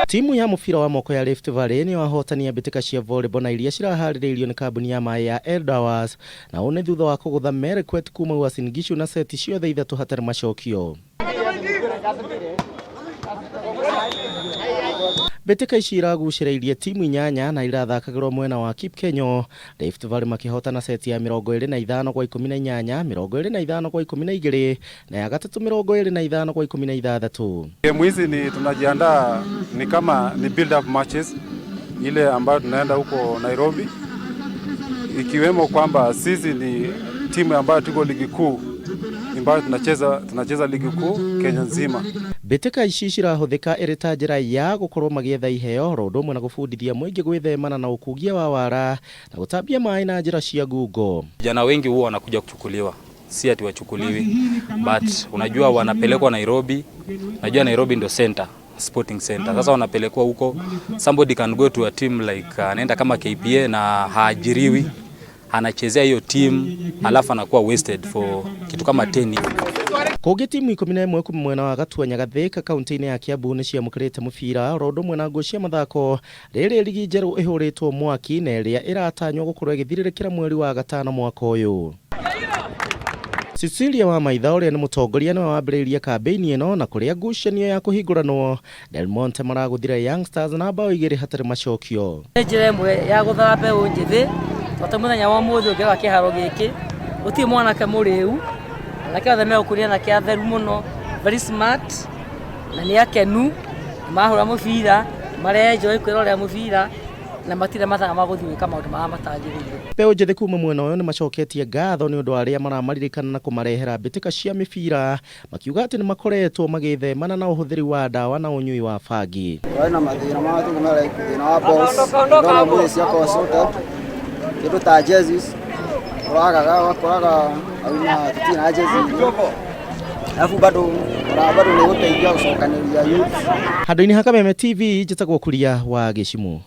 Timu ya mũbira wa moko ya Rift Valley nĩyo ahotani a mbĩtĩka cia volleyball na iria ciraharĩrĩirio nĩ kambuni ya maĩ ya Eldawas na ũũ nĩ thutha wa kũgũtha Merkwet kuma Uasin Gishu na seti ciothe ithatũ hatarĩ macokio. Mbĩtĩka ici iragucĩrĩirie timu inyanya na irathakagĩrwo mwena wa Kipkenyo, Rift Valley makĩhotana seti ya 25 gwa 18, 25 gwa 12 na ya gatatũ 25 gwa 16. Game hizi ni tunajiandaa ni kama ni build up matches ile ambayo tunaenda huko Nairobi, ikiwemo kwamba sisi ni timu ambayo tuko ligi kuu ambayo tunacheza ligi kuu Kenya nzima. Mbĩtĩka ici cirahũthĩka ĩrĩ ta njĩra ya gũkorwo magĩetha iheo oro ũndũ ũmwe na gũbundithia mũingĩ gwĩthemana na ũkungia wa wara na gũtambia maĩ na njĩra cia ngungo. Vijana wengi huwa wanakuja kuchukuliwa, si ati wachukuliwi, but unajua wanapelekwa Nairobi. Unajua Nairobi ndio center, sporting center. Sasa wanapelekwa huko, somebody can go to a team like anaenda kama KPA na haajiriwi, anachezea hiyo team alafu anakuwa wasted for kitu kama 10 years. Kũngĩ timu 11 kuma mwena wa Gatua Nyagathĩka kaunti-inĩ ya Kiambu nĩ ciamũkĩrĩte mũbira oro ũndũ ũmwe na nguo cia mathako rĩrĩ ligi njerũ ĩhũrĩtwo mwaki na ĩrĩa ĩratanywo gũkorwo ĩgĩthirĩrĩkĩra mweri wa gatano mwaka ũyũ. Cecilia Wamaitha ũrĩa nĩ mũtongoria nĩwe wambĩrĩirie kambĩini ĩno na kũrĩa ngucanio ya kũhingũranwo Del Monte maragũthire Young Stars na bao igĩrĩ hatarĩ macokio. Nĩ njĩra ĩmwe ya gũthara mbeũ njĩthĩ tondũ mũthenya wa ũmũthĩ ũngĩrora kĩharo gĩkĩ gũtirĩ mwanake mũrĩu, anake othe megũkũria anake atheru mũno, very smart na nĩ akenu, nĩ marahũra mũbira, marenjoy kwĩrorera mũbira na matirĩ mathaa ma gũthiĩ gwĩka maũndũ marĩa matagĩrĩire. Mbeũ njĩthĩ kuma mwena ũyũ nĩ macoketie ngatho nĩ ũndũ wa arĩa maramaririkana na kũmarehera mbĩtĩka cia mĩbira makiuga atĩ nĩ makoretwo magĩthemana na ũhũthĩri wa ndawa na ũnyui wa bangi. Kwarĩ na mathĩna ma tũgũmera like thĩna wa balls, ndona mwĩrĩ ciakorwo sorted, kĩndũ ta jerseys ũragaga ũgakoraga auna tũtirĩ na jezi, alafu bado ona bado nĩ gũteithia gũcokanĩrĩria youth. Handũ-inĩ ha Kameme TV njĩtagwo Kuria wa Gĩcimũ.